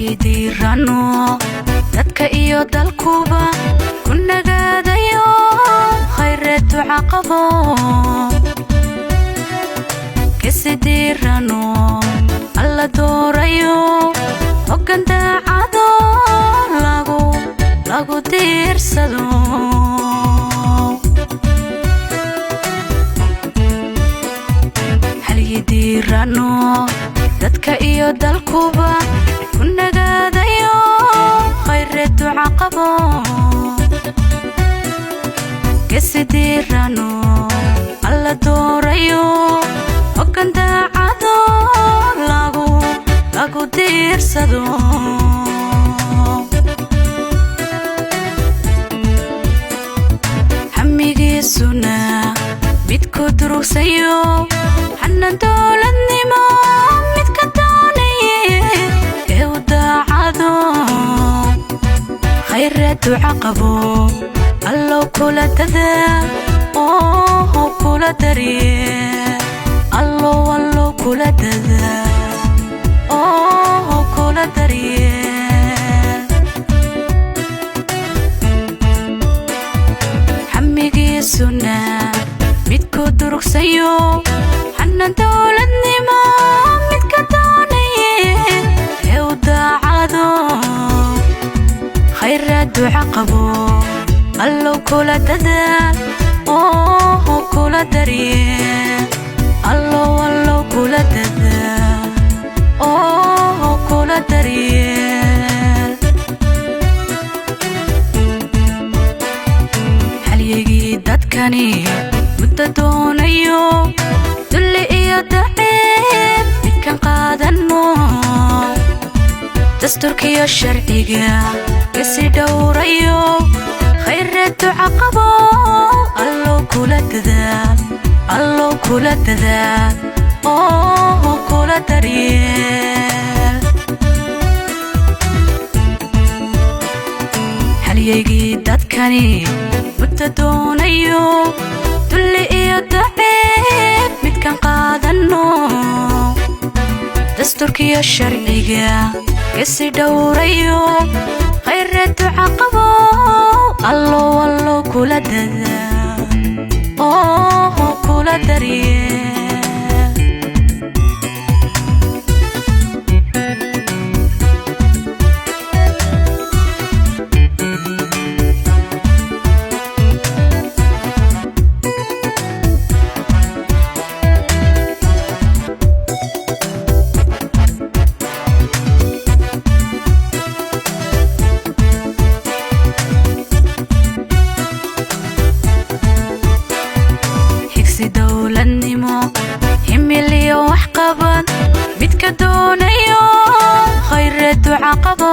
Halyaydiirano dadka iyo dalkuba ku nagaadayo, khayre ducaqabo. Kesidiirano alla doorayo, hoggan daacado lagu diirsado. Halyaydiirano dadka iyo dalkuba ku nagaadayo, khayre ducaqabo. Kesidiirano alla doorayo, hoggan daacado lagu diirsado. Hamigiisuna midku durugsayo, xanan dowladnimo midka doonaye ee u daacado, khayre ducaqabo. Allow kula dadaal oo kula daryeel, allow allow kula dadaal oo kula daryeel. Hamigiisuna midku durugsayo, xanan dowladnimo midka doonaye ee u daacado, khayra ducaqabo. Allow kula dadaal oo kula daryeel, allow allow kula dadaal oo kula daryeel. Halyigii dadkani muddo doonayo, dulli iyo daciib midkan qaadano, dastuurkiyo sharciga kasi dhowrayo, khayre ducaqabo. Allow kula dadaal, allow kula dadaal oo kula daryeel. Halyaygii dadkani muddo doonayo, dulli iyo daciib midkan qaadano, dastuurkiyo sharciga kasi dhowrayo, khayre ducaqabo. Allow allow kula dadaal oo kula daryeel. Xigsi dowladnimo, himiliyo waxqabad midka doonayo, khayre ducaqabo.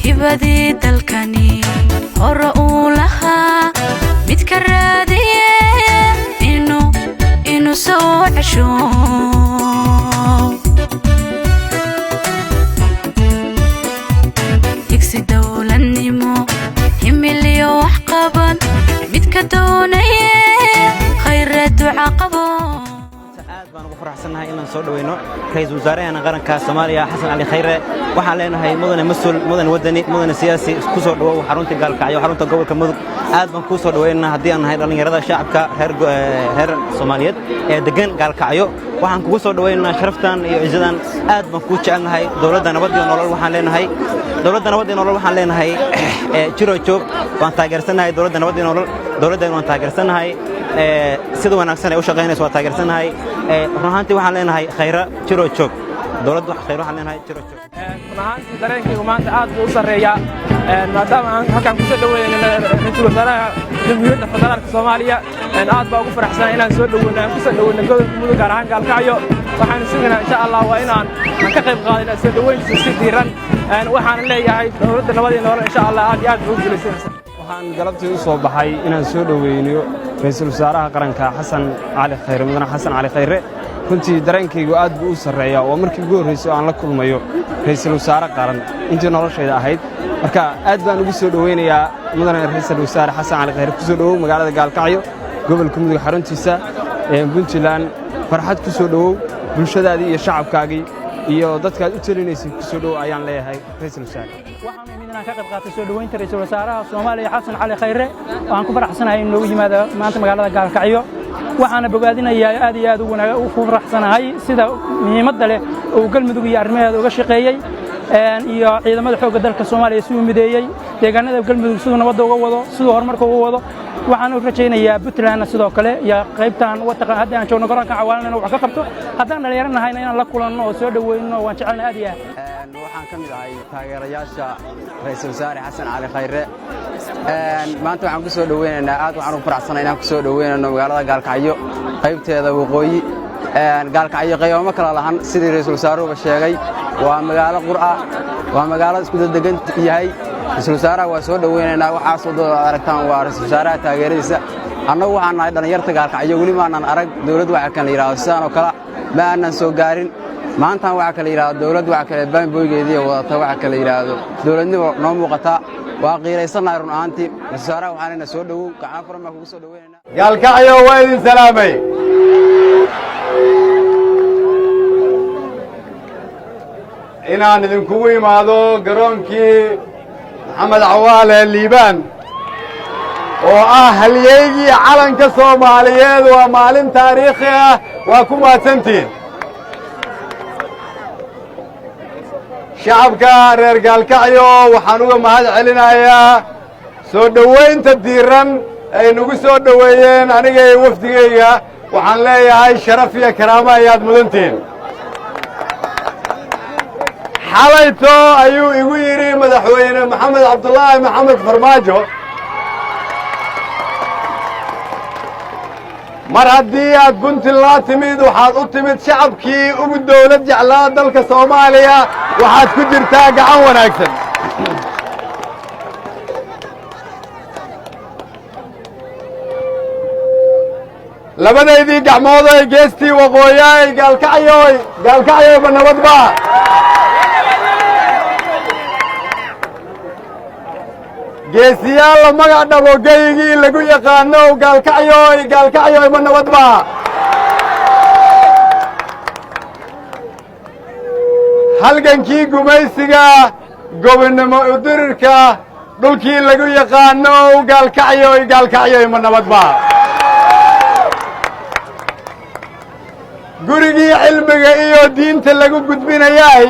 Hibadii dalkani hore uu lahaa midka raadiye inuu soo cesho. Higsi dowladnimo, himiliyo waxqabad midka doonaye, khayre ducaqabo. Aad baan ugu faraxsannahay inaan soo dhoweyno ra'iisul wasaaraheena qaranka Soomaaliya, Xasan Cali Khayre. Waxaan leenahay, mudane mas-uul, mudane wadani, mudane siyaasi, ku soo dhowow xarunta Gaalkacyo, xarunta gobolka Mudug. Aad baan kuu soo dhoweynaa haddii aan nahay dhallinyarada shacabka reer Soomaaliyeed ee deggan Gaalkacyo. Waxaan kugu soo dhoweynaynaa sharaftan iyo cizadan. Aad baan kuu jecelnahay. Dowladda nabad iyo nolol waxaan leenahay, dowladda nabad iyo nolol waxaan leenahay, jiro joog. Waan taageersannahay dowladda nabad iyo nolol. Dowladdan waan taageersannahay, sida wanaagsan ay u shaqaynayso waa taageersannahay. Run ahaantii waxaan leenahay, Khayra jiro joog. Dowladda Khayr waxaan leenahay, jiro joog. Run ahaantii dareenkaygu maanta aad buu u sarreeyaa, maadaama aan halkaan kusoo dhoweynayno ra'iisul wasaaraha Jamhuuriyadda Federaalka Soomaaliya. Aad baa ugu faraxsanahay inaan soo dhoweyno, aan kusoo dhoweyno gobolka Mudug, gaar ahaan Gaalkacyo. Waxaanu sugaynaa, insha Allah, waa inaan aan ka qayb qaadana soo dhoweyntiisa si diiran. Waxaana leeyahay dowladda nabad iyo nolol, insha Allah, aad iyo aad buu u guulaysanaysaa. Waxaan galabtii u soo baxay inaan soo dhoweyniyo ra'iisul wasaaraha qaranka, Xasan Cali Khayre, mudane Xasan Cali Khayre. Runtii dareenkaygu aad buu u sarreeyaa. Waa markii ugu horraysay oo aan la kulmayo ra'iisul wasaare qaran intii noloshayda ahayd. Marka aad baan ugu soo dhoweynayaa mudane ra'iisul wasaare Xasan Cali Khayre. Ku soo dhowow magaalada Gaalkacyo, gobolka Mudug, xaruntiisa Puntland. Farxad ku soo dhowow bulshadaadii iyo shacabkaagii. Iyo dadkaad u telinaysay ku soo dhow ayaan leeyahay, ra'iisul wasaare. Waxaan imid inaan ka qayb qaatay soo dhoweynta ra'iisul wasaaraha Soomaaliya Xasan Cali Khayre. Waxaan ku faraxsanahay in noogu yimaado maanta magaalada Gaalkacyo. Waxaana bogaadinayaa, aad iyo aad ugu faraxsanahay sida muhiimadda leh uu Galmudug iyo arrimaheeda uga shaqeeyey, iyo ciidamada xoogga dalka Soomaaliya siduu mideeyey, deegaanada Galmudug siduu nabadda uga wado, siduu horumarka uga wado. Waxaan u rajaynayaa Puntlandna sidoo kale iyo qaybtan wadanka hadda aan joogno, garoonka Cawaalana, inuu wax ka qabto. Haddaan dhalinyaro nahayna, inaan la kulanno oo soo dhoweyno waan jecelnahay aad iyo aad. Waxaan ka mid ahay taageerayaasha ra'iisul wasaare Xasan Cali Khayre. Maanta waxaan ku soo dhoweynaynaa, aad waxaan ugu faraxsanahay inaan ku soo dhoweynayno magaalada Gaalkacyo qaybteeda waqooyi. Gaalkacyo qaybo kala lahan, sidii ra'iisul wasaaruhuba sheegay, waa magaalo qur'a, waa magaalo isku dedegan yahay. Ra'iisul wasaaraha waa soo dhoweynaynaa. Waxaas waddada aad aragtaan waa ra'iisul wasaaraha taageeradiisa. Annagu waxaan nahay dhallinyarta Gaalkacyo. Weli maanan arag dowlad waxa kan la yidhaahdo sidaan oo kale, ma aanan soo gaarin. Maantan waxa kale yidhaahdo dowlad waxa kale baanboygeediiya wadata, waxa kale yidhaahdo dowladnimo noo muuqata. Waa qiiraysannahay run ahaantii. Ra'iisul wasaaraha waxaanayna soo dhowow, gacmo furan baan kugu soo dhoweynaynaa. Gaalkacyo waa idin salaamay. Inaan idinkugu imaado garoonkii Maxamed Cawaale Liibaan oo ah halyeygii calanka Soomaaliyeed waa maalin taariikhi ah. Waa ku mahadsantihiin shacabka reer Gaalkacyo. Waxaan uga mahad celinayaa soo dhowaynta diiran ay nagu soo dhoweeyeen aniga iyo wafdigayga. Waxaan leeyahay sharaf iyo karaamo ayaad mudantihiin. Xalayto ayuu igu yidhi madaxweyne Maxamed Cabdulaahi Maxamed Farmaajo, mar haddii aad Puntland timid, waxaad u timid shacabkii ugu dawlad jeclaa dalka Soomaaliya, waxaad ku jirtaa gacan wanaagsan. Labadaydii gacmoodoy, geestii waqooyaay, Gaalkacyoy, Gaalkacyoyba nabadba? Geesiyaal la magac dhabo geygii lagu yaqaano, Gaalkacyoy, Gaalkacyoy, ma nabadba? Halgankii gumaysiga, gobonnimo udirirka dhulkii lagu yaqaano, Gaalkacyoy, Gaalkacyoy, ma nabadba? Gurigii cilmiga iyo diinta lagu gudbinayaay,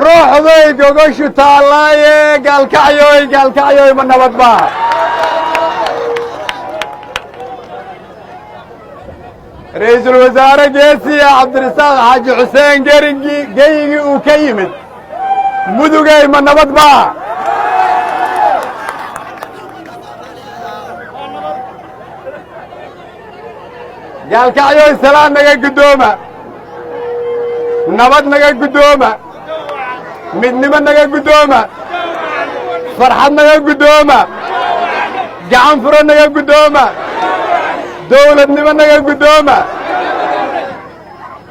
ruuxday gogoshu taallaaye, Gaalkacyoy, Gaalkacyoy, ma nabadba? Ra'iisul wasaare geesiya Cabdirasaaq Xaaji Xuseen gerigii geyigii uu ka yimid, Mudugay, ma nabadba? Gaalkacyoy, salaan naga guddooma, nabad naga guddooma, midnimo naga guddooma, farxad naga guddooma, gacan furo naga guddooma, dawladnimo naga guddooma.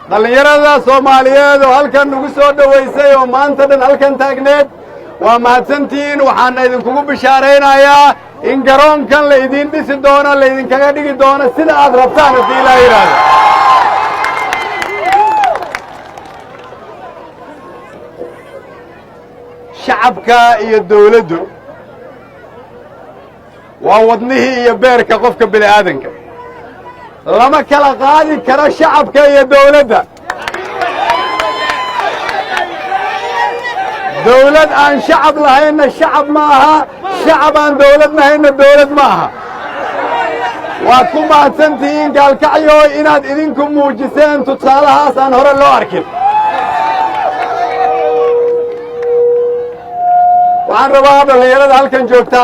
Dhallinyarada Soomaaliyeed oo halkan nagu soo dhowaysay oo maanta dhan halkan taagneed, waa mahadsantihiin. Waxaana idinkugu bishaaraynayaa in garoonkan la idiin dhisi doono, laydinkaga dhigi doono sida aad rabtaan, haddii Ilaa yidhaahdo. Shacabka iyo dawladdu waa wadnihii iyo beerka qofka bini aadanka. Lama kala qaadi karo shacabka iyo dawladda. Dawlad aan shacab lahaynna shacab ma aha, shacab aan dawlad lahaynna dawlad ma aha. Waad ku mahadsantihiin, Gaalkacyo, inaad idinku muujiseen tusaalahaas aan hore loo arkin. Waxaan rabaa dhallinyarada halkan joogta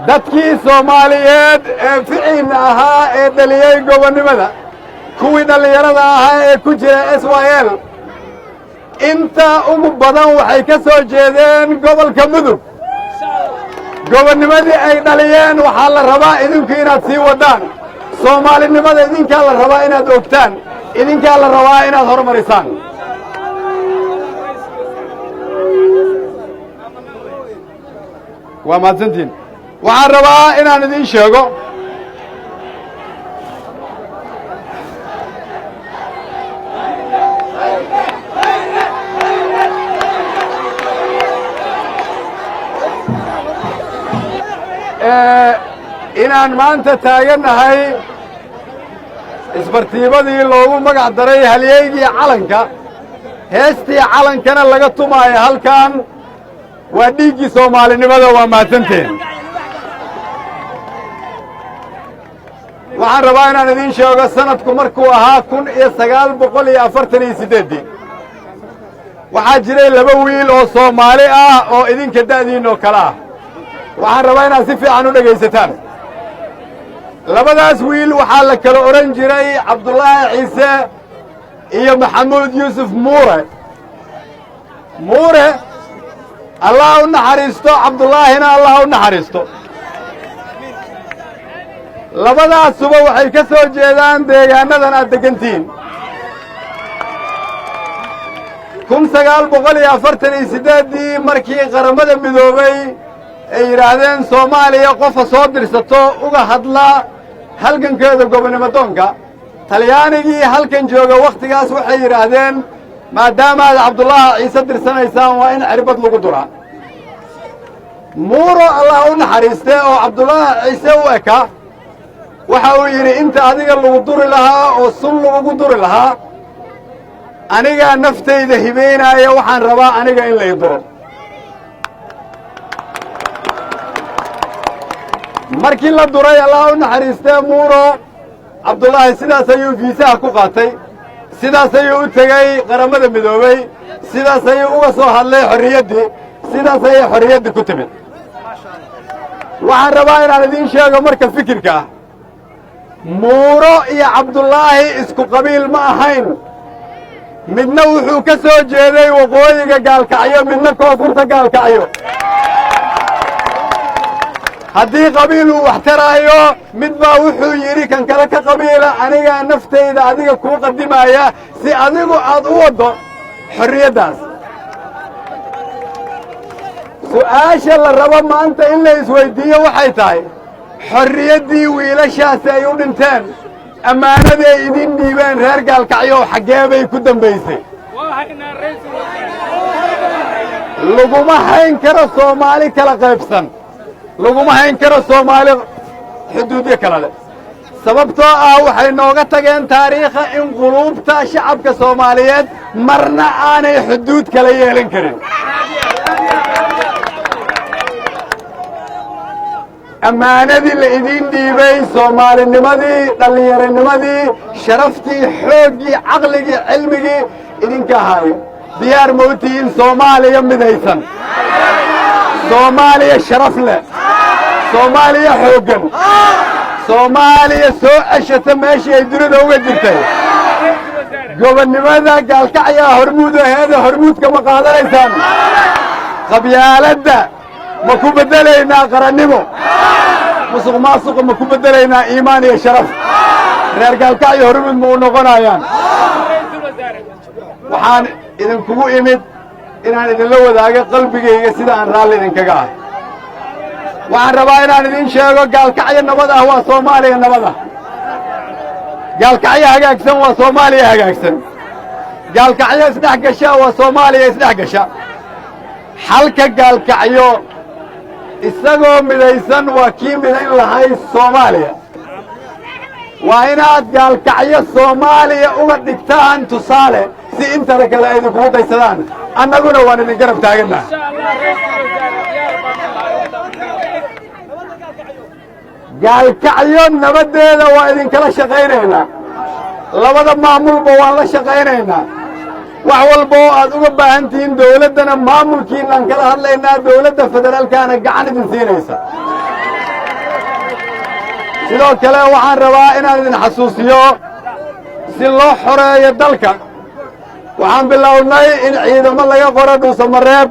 dadkii Soomaaliyeed ee ficiina ahaa ee dhaliyey gobonnimada, kuwii dhallinyarada ahaa ee ku jira SYL, inta ugu badan waxay ka soo jeedeen gobolka Mudug. Gobonnimadii ay dhaliyeen waxaa la rabaa idinku inaad sii waddaan. Soomaalinimada idinkaa la rabaa inaad ogtaan, idinkaa la rabaa inaad horumarisaan. Waa mahadsantihiin. Waxaan rabaa inaan idiin sheego inaan maanta taagannahay isbartiibadii loogu magac daray halyeygii calanka, heestii calankana laga tumaayo halkan. Waa dhiiggii soomaalinimada. Waa mahadsanteen. Waxaan rabaa inaan idiin sheego, sanadku markuu ahaa 1948-dii, waxaa jiray laba wiil oo Soomaali ah oo idinka da'diinoo kale ah. Waxaan rabaa inaad si fiican u dhegaysataan. Labadaas wiil waxaa la kala odhan jiray Cabdullaahi Ciise iyo Maxamuud Yuusuf Muure. Muure Allah u naxariisto, Cabdullaahina Allah u naxariisto. Labadaasuba waxay ka soo jeedaan deegaannadan aad deggantihiin. 1948-dii, markii Qaramada Midoobay ay yidhaahdeen Soomaaliya qofa soo dirsato uga hadla halgankeeda gobonnimo doonka, Talyaanigii halkan jooga wakhtigaas waxay yidhaahdeen, maadaamaad Cabdullaahi Ciise dirsanaysaan, waa in cirbad lagu duraa. Muuro, Allah u naxariiste, oo Cabdullaahi Ciise u eka, waxa uu yidhi, inta adiga lagu duri lahaa oo sun lagugu duri lahaa, anigaa naftayda hibaynaaya, waxaan rabaa aniga in lay duro. Markii la duray, Allah u naxariistee, Muuro, Cabdullaahi sidaas ayuu fiisaha ku qaatay, sidaas ayuu u tegey Qaramada Midoobey, sidaas ayuu uga soo hadlay xorriyaddii, sidaas ayay xorriyaddii ku timid. Waxaan rabaa inaan idiin sheego marka fikirka ah, Muuro iyo Cabdullaahi isku qabiil ma ahayn. Midna wuxuu ka soo jeeday waqooyiga Gaalkacyo, midna koonfurta Gaalkacyo. Haddii qabiil uu wax taraayo, mid baa wuxuu yidhi kan kale ka qabiila, anigaa naftayda adiga kuu qadimaaya si adigu aad u waddo xorriyaddaas. Su'aasha la rabo maanta in la isweyddiiyo waxay tahay, xorriyaddii wiilashaasi ay u dhinteen, ammaanadii ay idin dhiibeen, reer Gaalkacyo, xaggee bay ku dambaysay? Laguma hayn karo Soomaali kala qaybsan, laguma hayn karo Soomaali xuduudyo kala leh, sababtoo ah waxay nooga tageen taariikha in quluubta shacabka Soomaaliyeed marna aanay xuduud kala yeelan karin. Ammaanadii la idiin dhiibay, soomaalinimadii, dhallinyaronimadii, sharaftii, xooggii, caqligii, cilmigii idinka ahaayo, diyaar ma u tihiin Soomaaliya midaysan, Soomaaliya sharaf leh, Soomaaliya xooggan, Soomaaliya soo ceshata meeshii ay dunida uga jirtay? Gobonnimada Gaalkacyaa hormuud aheeda, hormuudka ma qaadanaysaan? Qabyaaladda ma ku beddelaynaa qarannimo? Musuq maasuqa ma ku beddelaynaa iimaan iyo sharaf? Reer Gaalkacyo hormuud ma u noqonayaan? Waxaan idinkugu imid inaan idinla wadaago qalbigayga sida aan raalli idinkaga ah. Waxaan rabaa inaan idiin sheego, Gaalkacyo nabad ah waa Soomaaliya nabad ah. Gaalkacyo hagaagsan waa Soomaaliya hagaagsan. Gaalkacyo isdhex gasha waa Soomaaliya isdhex gasha. Xalka Gaalkacyo isagoo midaysan waa kii midayn lahay Soomaaliya. Waa inaad Gaalkacyo Soomaaliya uga dhigtaan tusaale si intana kale ay idinkugu daysadaan. Annaguna waan idin garab taagannaha. Gaalkacyo nabaddeeda waa idinkala shaqaynaynaa, labada maamulba waan la shaqaynaynaa. Wax walba oo aad uga baahan tihiin dawladdana, maamulkiinaan kala hadlaynaa, dawladda federaalkaana gacan idin siinaysa. Sidoo kale waxaan rabaa inaan idin xasuusiyo, si loo xoreeyo dalka, waxaan bilownay in ciidamo laga qoro Dhuusamareeb,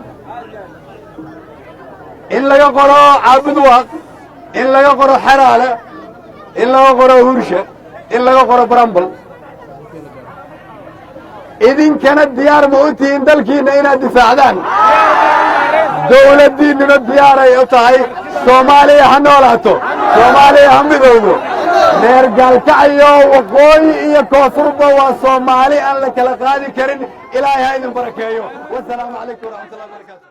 in laga qoro Caabudwaaq, in laga qoro Xeraale, in laga qoro Hurshe, in laga qoro Barambal. Idinkana diyaar ma u tihiin dalkiinna inaad difaacdaan? Dowladdiinnuna diyaaray u tahay. Soomaaliya ha noolaato, Soomaaliya ha midowdo. Reer Gaalkacyo, waqooyi iyo koonfurba, waa Soomaali aan la kala qaadi karin. Ilaahay ha idin barakeeyo. Wasalaamu calaykum waraxmatullahi wabarakatu.